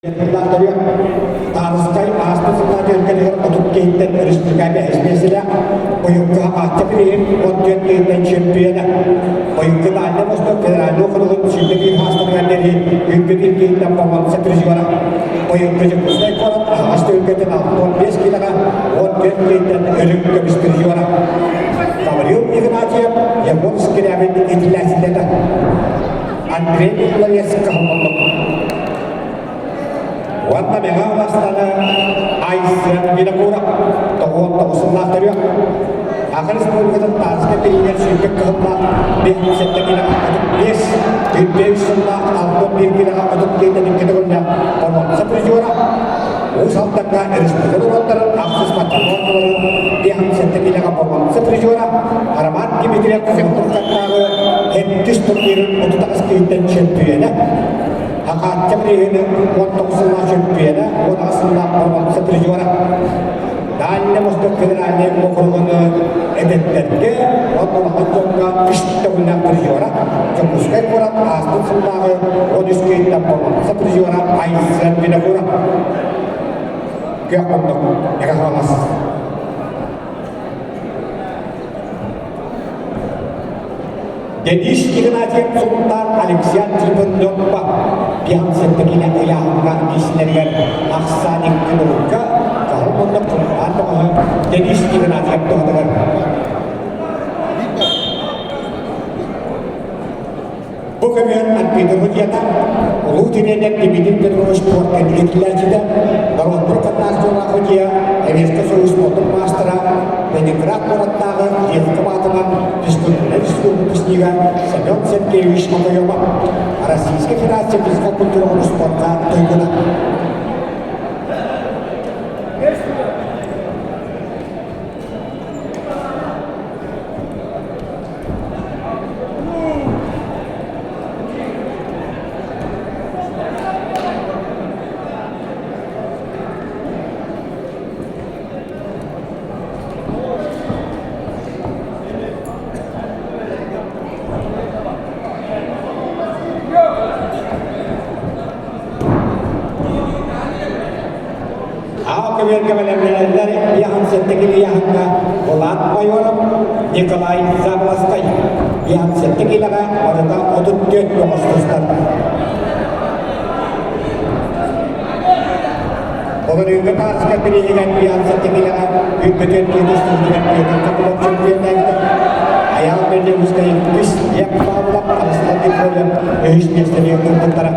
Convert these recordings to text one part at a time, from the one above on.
Тыллаахтарыгар Таарыскай ааспыт сыллаах түһүлгэтигэр 30 киһиттэн республика бэһис миэстэлээх, быйылгы Хааччах иһин 14 киһиттэн чемпиона. Быйылгы Дальнай Восток федеральнай округун 21 хаастарыгар диэри 101 киһиттэн боруонса призера. Быйылгы Дьокуускай куорат аһаҕас түһүлгэтин 65 киилэҕэ 14 киһиттэн үрүҥ көмүс призера. Гаврил Игнатьев, Егор Скрябин иитиллээччилэрэ. Андрей Николаевич Кахамоннок. Уонна Мэҥэ Аластаны Айсен Винокуров 99 сыллаах төрүөх. Саха Республикатын Тааска тириинэр сүүрбэ кыһыллаах 57 килэҕэ 35, 45 сыллаах 61 килэҕэ 37 икки төгүллээх боруонса призера. Уус Алданга республика норуоттарын ахсыс матчаларын 57 килэҕэ боруонса призера Роман Дмитриев Сектор-Хаттааҕы сэттис турнирын 38 киһиттэн чөмпүйүөнэ. Хахаачча бирииһини 19 сыллаах чөмпүйүөнэ, 18 сыллаах боруонса призера. Дальний Восток федеральнай уокуругун эдэрдэргэ уонна улахан дьоҥҥо үс төгүллээх призера, Дьокуускай куорат ааспыт сыллааҕы 13 киһиттэн боруонса призера Айсен Винокуров. Күөх муннук, Мэҥэ Хаҥалас. Денис Игнатьев Сунтаар Алексей Трифоннёппа 57 килэ ыйааһыҥҥа киисилэригэр ахсаан икки нолга хаһан муннук Сунтаар тоҕоһо Денис Игнатьев туһатыгар. Бу көмүөл Альбина Рудьята, улуу тириэньэр Дмитрий Петрович Коркин иитиллээччитэ, норуоттар катнааччылаах Рудья, Советскай Союз спордун маастара, Ленинград куораттааҕы Левка аатынан физкультурнай институт выпускнига Семен Сергеевич Макоемов, Российскай Федерация физическай культураҕа спорка туйгуна. Аал көбүөргэ бэлэмнэнэллэр 57 килийаһыҥҥа Влад Майоров, Николай Заболоцкай. 57 килэҕэ барыта 34 көҕүс тустар. Олорууга тааска бирииһигэр 57 килэҕэ 24 тустуутугар Петр Копылов чемпионнаабыта. Айаал Бельевскай иккис, Лев Павлов, Арслан Николаев үһүс миэстэни ылбыттара.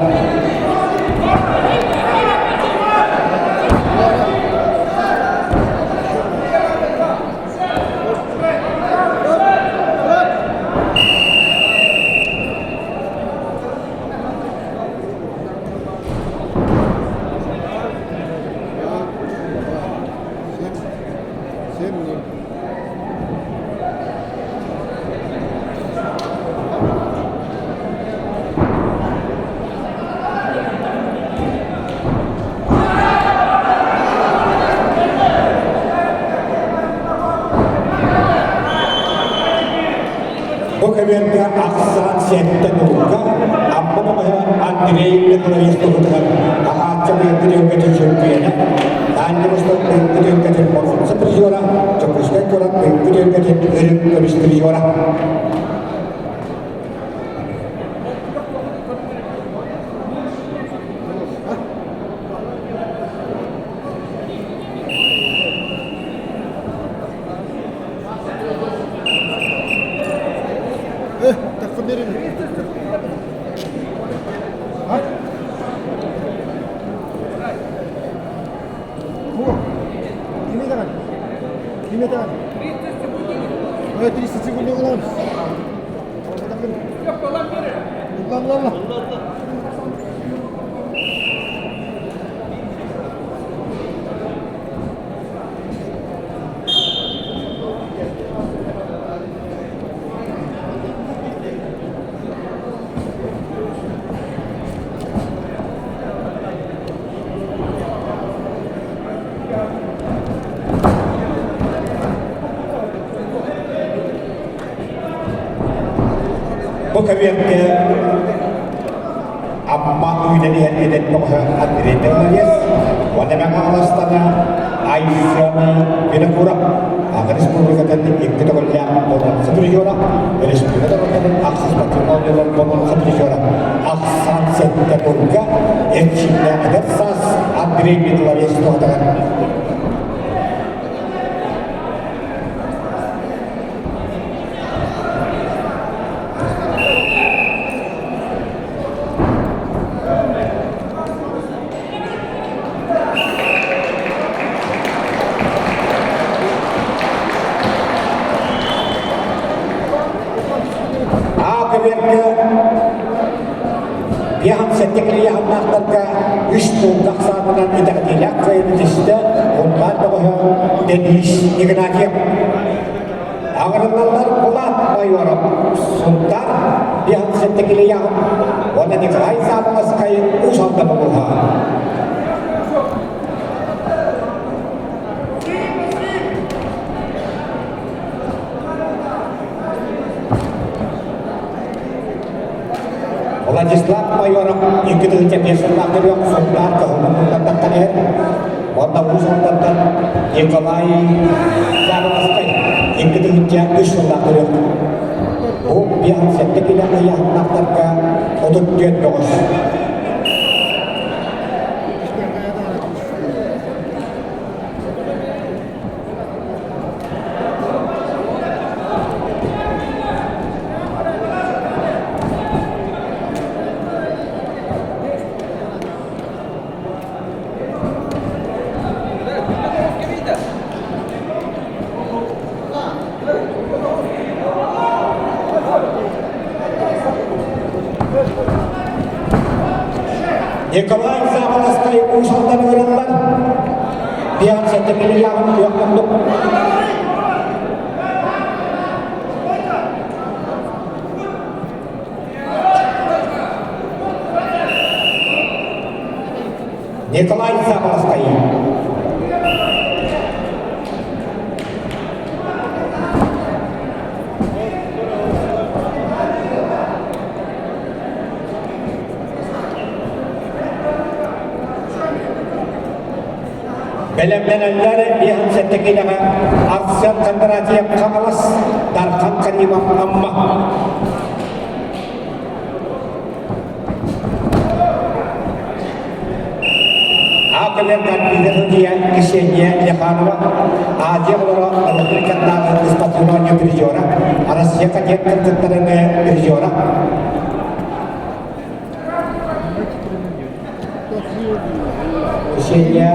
Бу көбүөргэ ахсаан сэттэ нолга Амма баҕаһа Андрей Николаевич туһутугар Аһаачча быйылгы түһүлгэтин чөмпүйүөнэ, Дальний Восток быйылгы түһүлгэтин боруонса призера, Дьокуускай куорат быйылгы түһүлгэтин үрүҥ көмүс призера. Бу кэбиэккэ Амма. үүнэн иһэр эдэр бөҕөһө Андрей Беловец уонна Мэҥэ Хаҥаластана Айсен Винокуров Саха Республикатын икки төгүллээх боруонса призера, республика норуоттарын ахсыс спортивнай боруонса призера, ахсаан сэттэ турга эрчимнээх эдэр саас Андрей Беловец туһатыгар. Аакыберга 57 килиэханнаахтарга үс пункт ахсаанынан итэҕэтиилээх кыайыыны түстэ Хунтаар бөҕөһө Денис Игнатьев. Аҕырыллаллар Булат Майоров, Сунтаар 57 килиэҕин уонна Николай Саабаласкай Уус Алдан улууһа. Владислав Майоров 2005 сыллаах төрүөх Сунтаар кыһылын таххан иһэр. Уонна Уус Алдантан Николай Саабаласкай 2003 сыллаах төрүөх. Бу 57 килэ ыйааһыннаахтарга 34 бөҕөс. Николай Саабаласкай Уус Алдан ыҥырыллар. 57 миллиардын күөх курдук. Николай Саабаласкай. Бэлэмнэнэллэр 57 киилэҕэ Арсен Кондратьев Хаҥалас, Дархан Каримов Амма. Аакылер Карпина судья Ксения Леханова, Азия олоро Республикатааҕы спортивной призера, Россия кадет кыргыттарын призера. Ксения.